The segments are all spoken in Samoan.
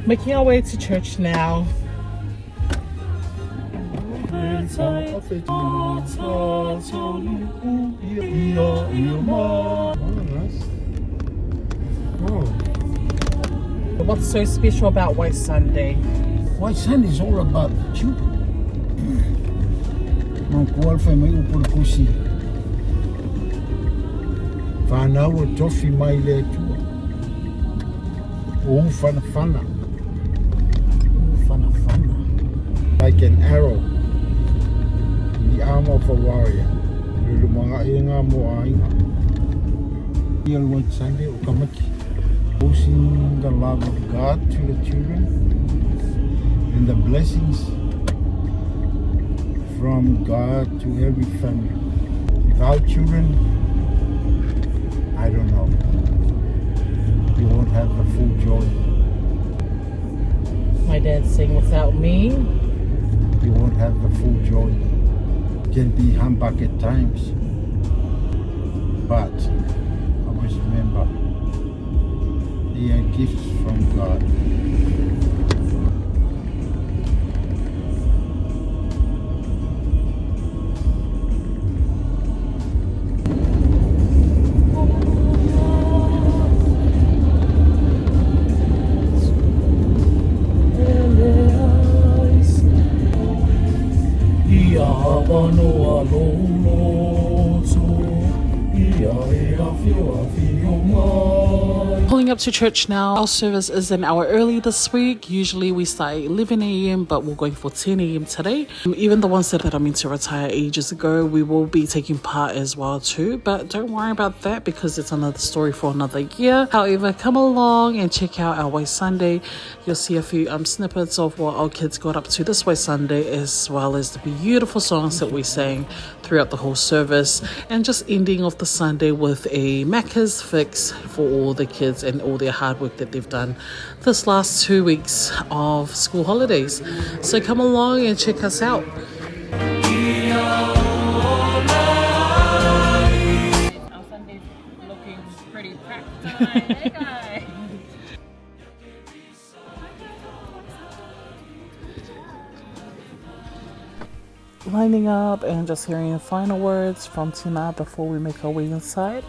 Making our way to church now. What's so special about White Sunday? White Sunday is all about the children. Mangkua whai mai upu le kusi. Whanau o tofi mai le atua. O whana whana. Whana whana. Like an arrow in the arm of a warrior. Lulu mga inga mo ainga. Real White Sunday o kamaki. Posing the love of God to the children and the blessings from God to every family. Without children, I don't know. You won't have the full joy. My dad's saying without me, You won't have the full joy. Can be humbug at times, but always remember they are gifts from God. Pulling up to church now. Our service is an hour early this week. Usually we start at 11 a.m., but we're going for 10 a.m. today. Even the ones that are meant to retire ages ago, we will be taking part as well too. But don't worry about that because it's another story for another year. However, come along and check out our White Sunday. You'll see a few snippets of what our kids got up to this White Sunday, as well as the beautiful songs that we sang throughout the whole service, and just ending off the Sunday with a Macca's fix for all the kids and all their hard work that they've done this last 2 weeks of school holidays. So come along and check us out. Our Sunday's looking pretty packed tonight. Hey guys. Lining up and just hearing the final words from Tina before we make our way inside.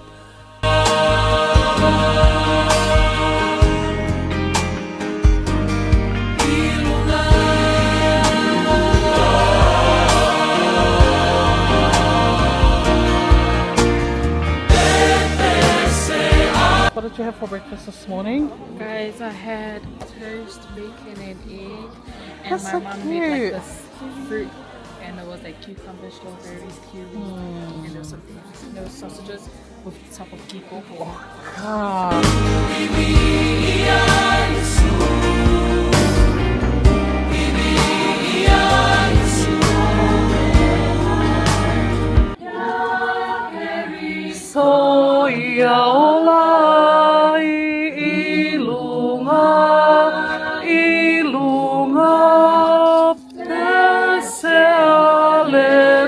What did you have for breakfast this morning? Guys, I had toast, bacon, and egg. And That's my so mom made like cute. this fruit, and it was like cucumber, strawberries, kiwi, and there was something else. And there was sausages with the top of kikoko. So ia ola i lunga, i lunga, pese aleluia.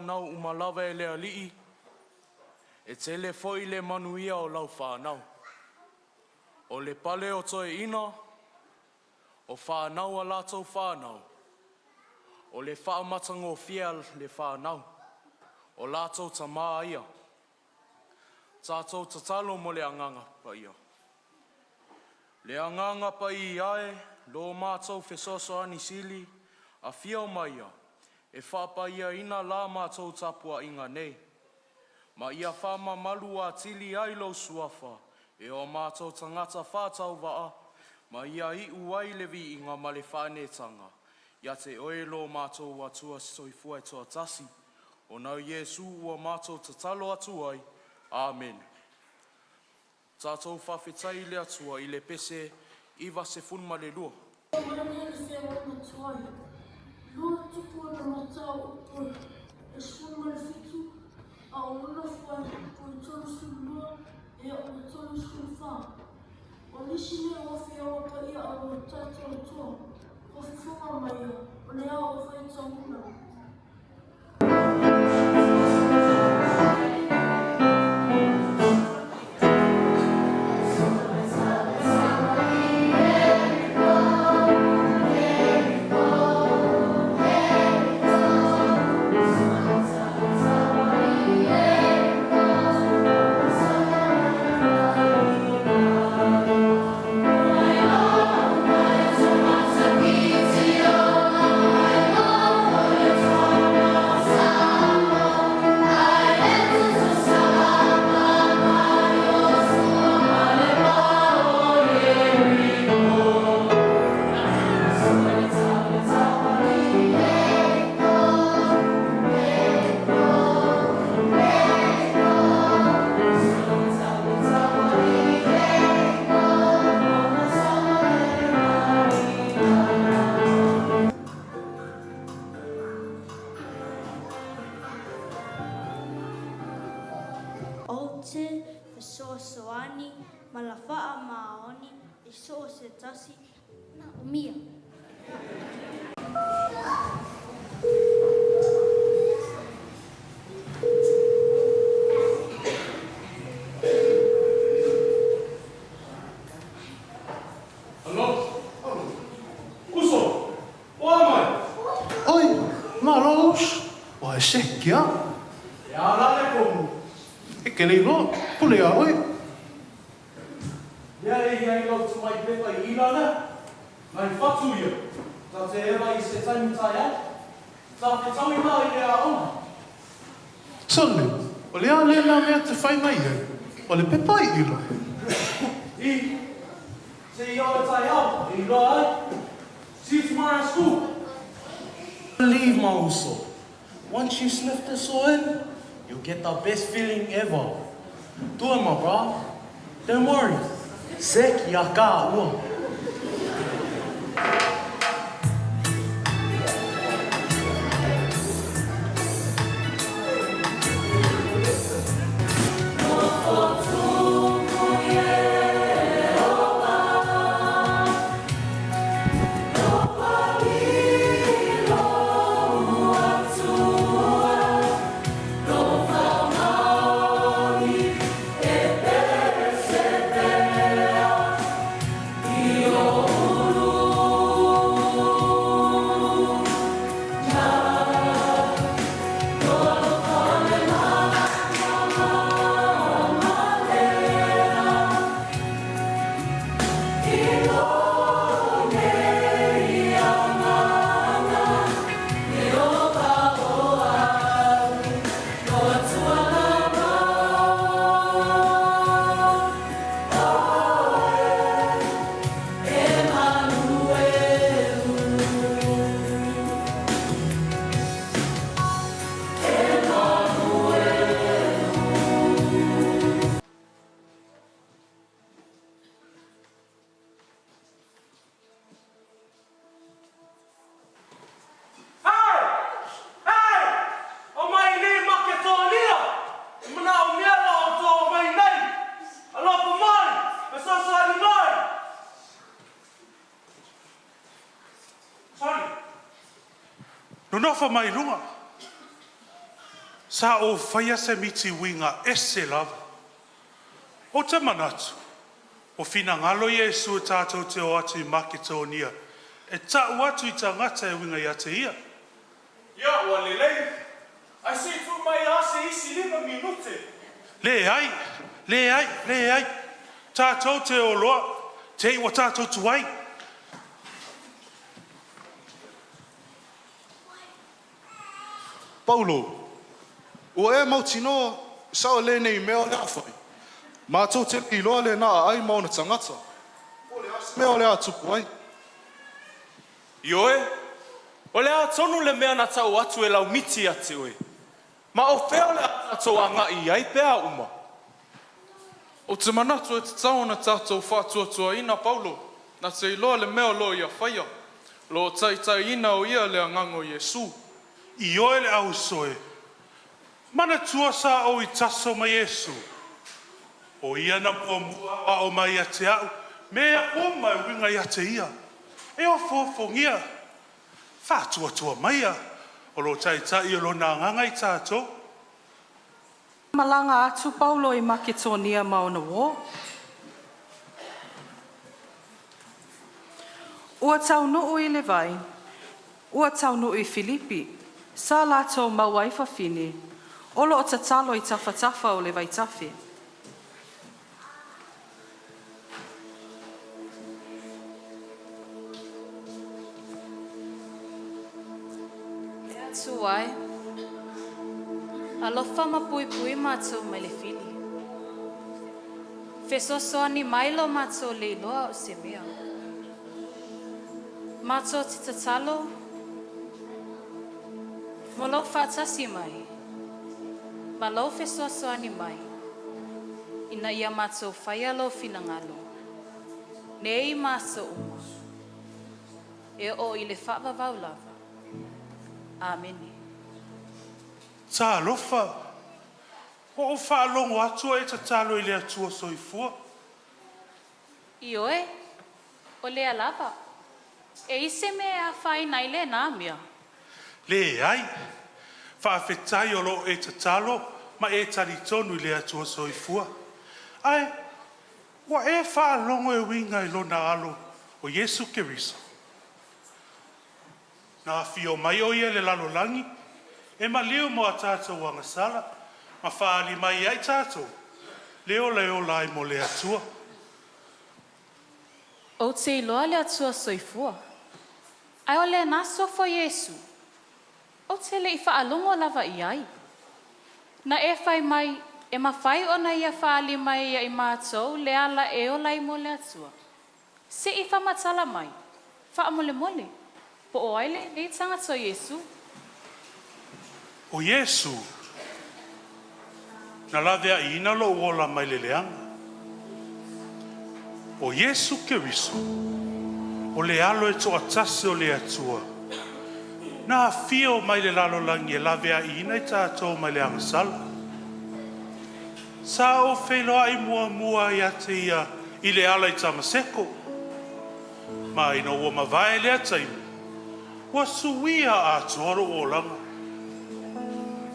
whānau uma lava e le Alii, e tele foi le manuia o lau whānau. O le pale o toeaina, o whānau a latou whānau, o le whaamatagofie a le whānau, o latou tamā ia. Tatou tatalo mo le Agaga Paia. Le Agaga Paia e, lo matou fesoasoani sili, afio mai ia, e faapaiaina la matou tapuaiga nei. Ma ia faamamalu atili ai lou suafa e o matou tagata faatauvaa, ma ia iu ai le viiga ma le faaneetaga ia te oe lo matou Atua soifua e toatasi, ona o Iesu ua matou tatalo atu ai. Amene. Tatou faafetai i le Atua i le pese 92. O nisi nei o Afioga Paia a lo tatou Atua, ua fofoga mai ia, o le ao o faitauina. Ou te fesoasoani ma la faamaoni i so o se tasi na umia. Alo, uso, o a mai? Oi, malo uso. Ua e seki a. E a la le komu? E ke le iloa, pule iā oe. Mea e i ai lau tamai pepa i ila lea, nai whatu ia, ta te era i se taimi taeao, ta te tau i la i le aonga. Tonu, o le a lena mea te whai mai ai, o le pepa i ila. I, se i ao e taeao, e iloa ai. See you tomorrow at school. Believe my uso, once you sniff this all in, you'll get the best feeling ever. Do it my bra, don't worry, sek ia ka ua. Hey! Hey! Omai i nei Maketonia! E manaomia la outou omai i nei! Alofa mai! Fesoasoani mai! Sorry. Nonofo mai i luga. Sa ou faia se miti uiga ese lava. Ou te manatu, ua finagalo Iesu e tatou te o atu i Maketonia e ta'u atu i tagata e uiga ia te ia. Ia, ua lelei. Ae se i tuu mai a se isi lima minute. Leai, leai, leai. Tatou te o loa, te i ua tatou tuai. Paulo, Ua e mautinoa, sao lenei mea o le a fai? Matou te le iloa lena aai ma ona tagata. Po o le a se mea o le a tupu ai? Ioe, O le a tonu le mea na tau atu e lau miti ia te oe? Ma o fea o le a tatou agai i ai pe a uma? Ou te manatu e tatau ona tatou faatuatuaina Paulo, na te iloa le mea o lo o ia faia, o lo o taitaiina o ia le Agaga o Iesu. Ioe le auso e manatua sa ou i taso ma Iesu, o ia na muamua aoao mai ia te a'u mea uma e uiga ia te ia, e ofoofogia, faatuatua maia, o lo o taitai o lona Agaga i tatou. Malaga atu Paulo i Maketonia ma ona uō. Ua taunuu i le vai, ua taunuu i Filipi, sa latou maua ai fafine, o lo o tatalo i tafatafa o le vaitafe. Le Atua e, alofa ma puipui matou mai le fili. Fesoasoani mai lo matou le iloa o se mea. Matou te tatalo mo lou faatasi mai ma lou fesoasoani mai ina ia matou faia lou finagalo nei ma aso uma, e oo i le faavavau lava. Amene. Talofa! Ua ou faalogo atu o e tatalo i le Atua Soifua. Ioe, o lea lava. E i se mea e afaina ai lena mea? Leai. Faafetai o lo o e tatalo ma e talitonu i le Atua Soifua. Ae, ua e faalogo e uiga i Lona Alo o Iesu Keriso? Na afio mai o Ia i le lalolagi e maliu mo a tatou agasala ma faaali mai ia i tatou le ola e ola ai mo le Atua. Ou te iloa le Atua soifua, ae o lena suafa o Iesu, ou te le i faalogo lava i ai. Na e fai mai, e mafai ona Ia faaali mai ia i matou le ala e ola ai mo le Atua. Se i faamatala mai, faamolemole, po o ai lenei tagata o Iesu? O Iesu, na laveaiina lou ola mai le leaga. O Iesu Keriso, o le Alo e toatasi o le Atua, na afio mai le lalolagi e laveaiina i tatou mai le agasala. Sa ou feiloai muamua ia te ia i le ala i Tamaseko, ma ina ua mavae lea taimi, ua suia atoa lou olaga.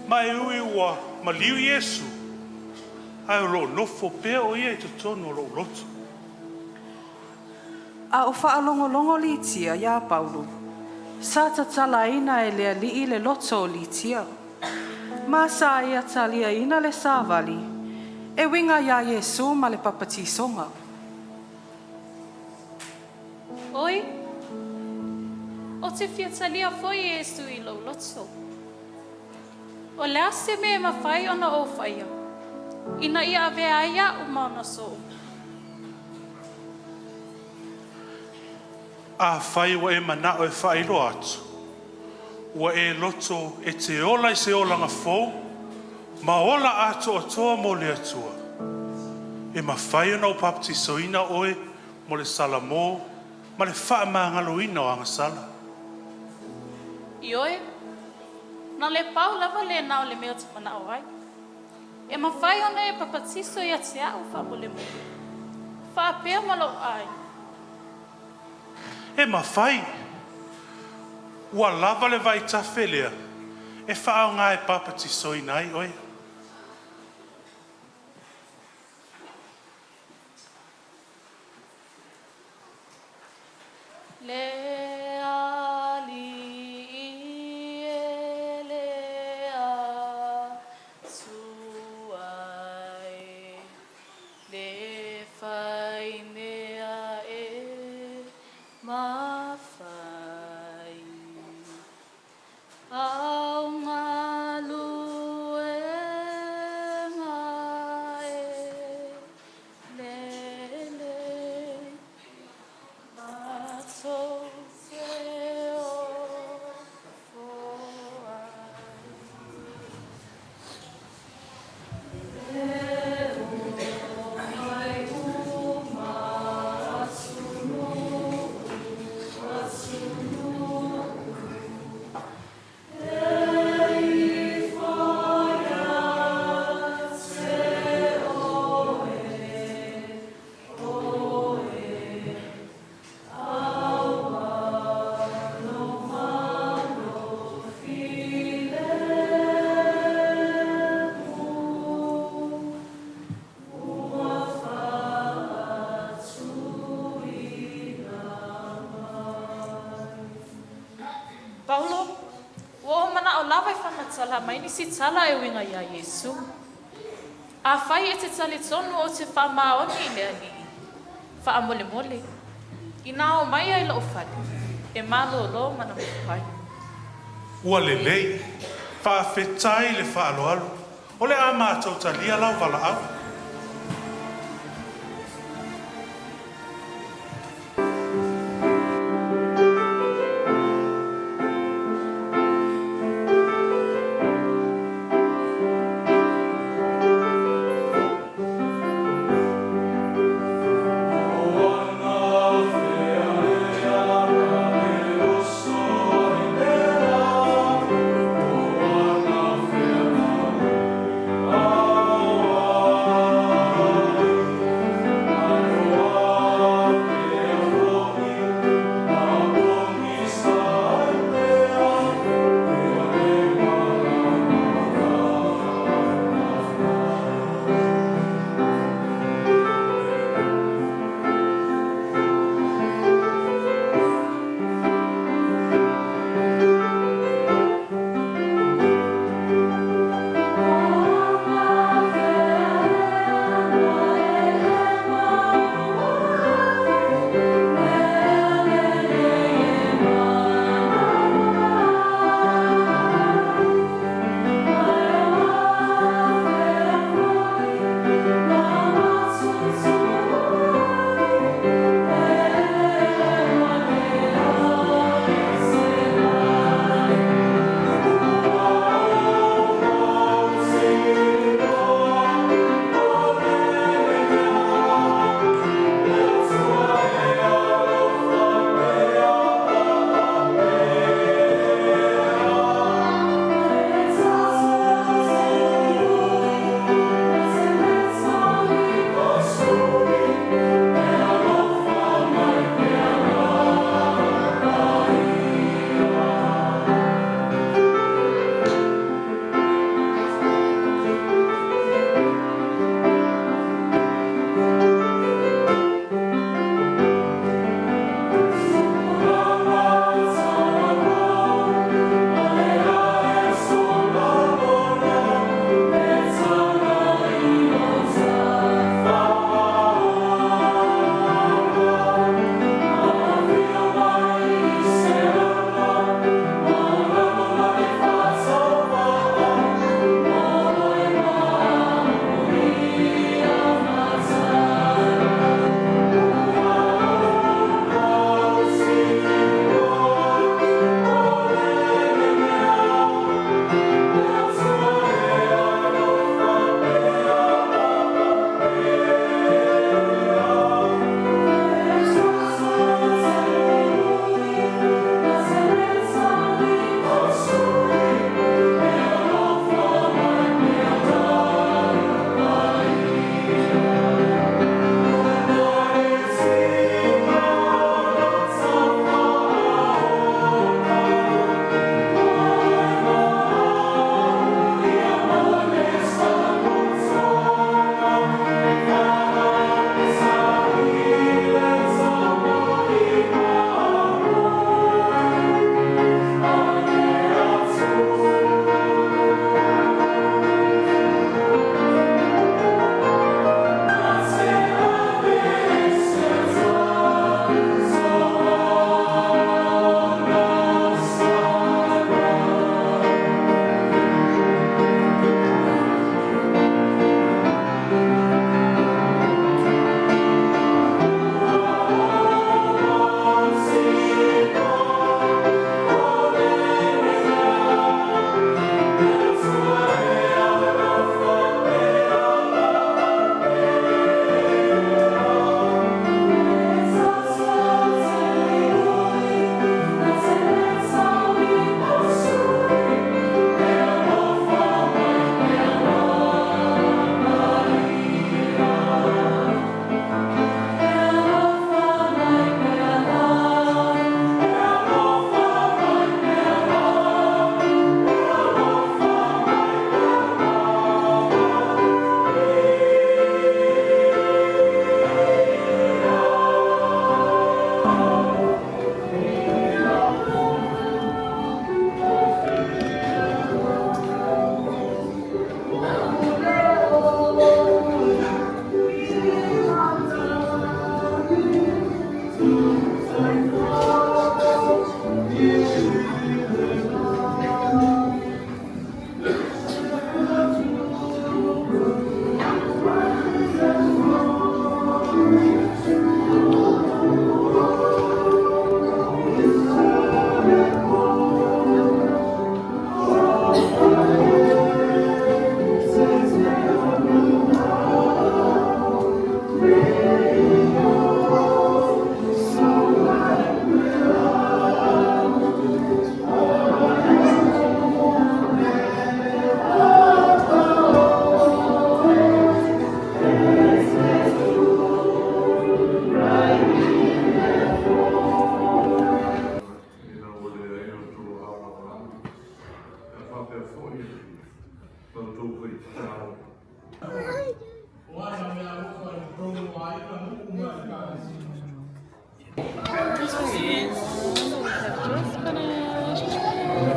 Ma e ui ua maliu Iesu, ae o lo o nofo pea o ia i totonu o lou loto. A o faalogologo Litia iā Paulo, sa tatalaina e le Alii le loto o Litia, ma sa ia taliaina le savali e uiga iā Iesu ma le papatisoga. Oi, ou te fia talia foi Iesu i lou loto. O le a se mea e mafai ona ou faia, ina ia avea ai aʻu ma ona soo? Afai ua e manao e faailoa atu, ua e loto e te ola i se olaga fou ma ola atoatoa mo le Atua, e mafai ona ou papatisoina oe mo le salamo ma le faamagaloina o agasala. Ioe, na o le pau lava lena o le mea ou te manao ai. E mafai ona e papatiso ia te a'u faamolemole, faapea ma lou aiga. E mafai. Ua lava le vaitafe lea e faaaoga e papatisoina ai oe. Le Alii e le Atua e, le fai mea e mafai. Au galuega e lelei matou te ofo ai. Paulo, Ua ou manao lava e faamatala mai nisi tala e uiga iā Iesu. Afai e te talitonu ou te faamaoni i le Alii, faamolemole, inā oo mai ai loʻu fale, e malōlō ma na mokupai. Ua lelei. Faafetai le faaaloalo. O le a matou talia lau valaau.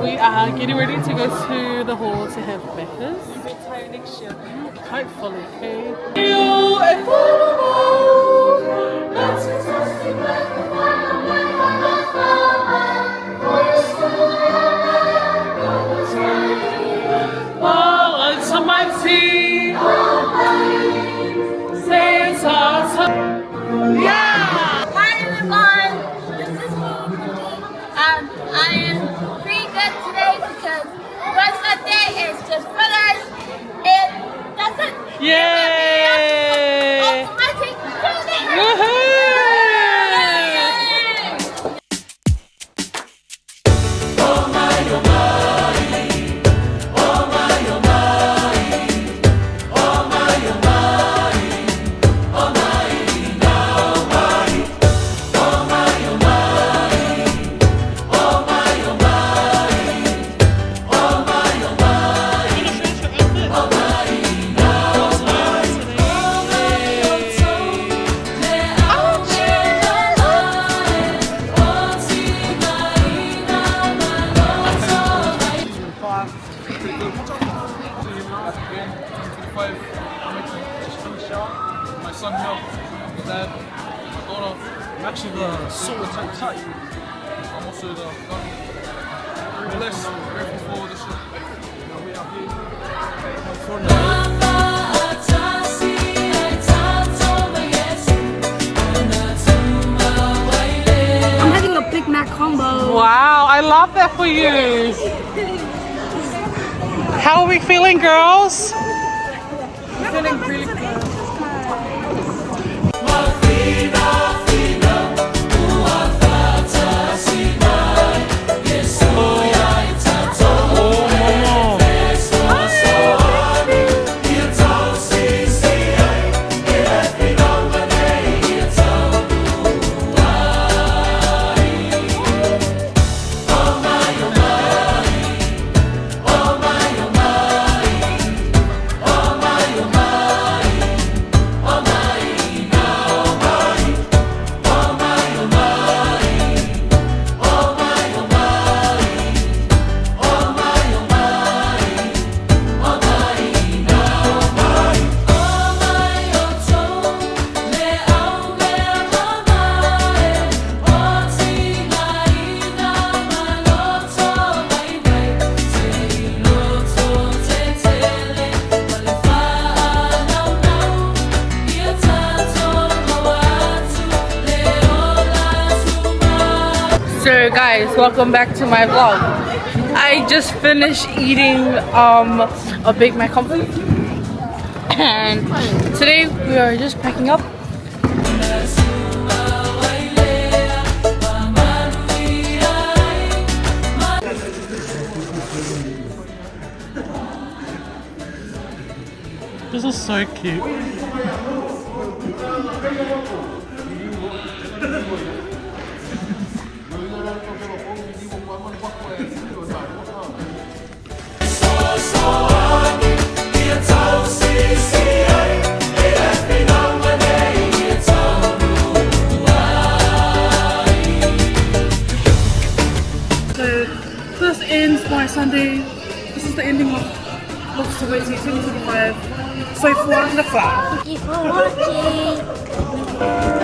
We are getting ready to go to the hall to have breakfast. Retire next year. Hopefully, okay? Hi everyone, this is me, Cookie. I am pretty good today because what's that day is just brothers, and that's it. Yay! Automatic clothing. Woohoo! Yay! My son here, my dad, my daughter. I'm actually the sort of type type. I'm also the very blessed, grateful for this shit. I'm having a Big Mac combo. Wow, I love that for you. How are we feeling, girls? Feeling really good. So guys, welcome back to my vlog. I just finished eating a Big Mac combo. And today we are just packing up. This is so cute. So this ends my Sunday. This is the ending of Look to 2025. So for the Thank you for watching.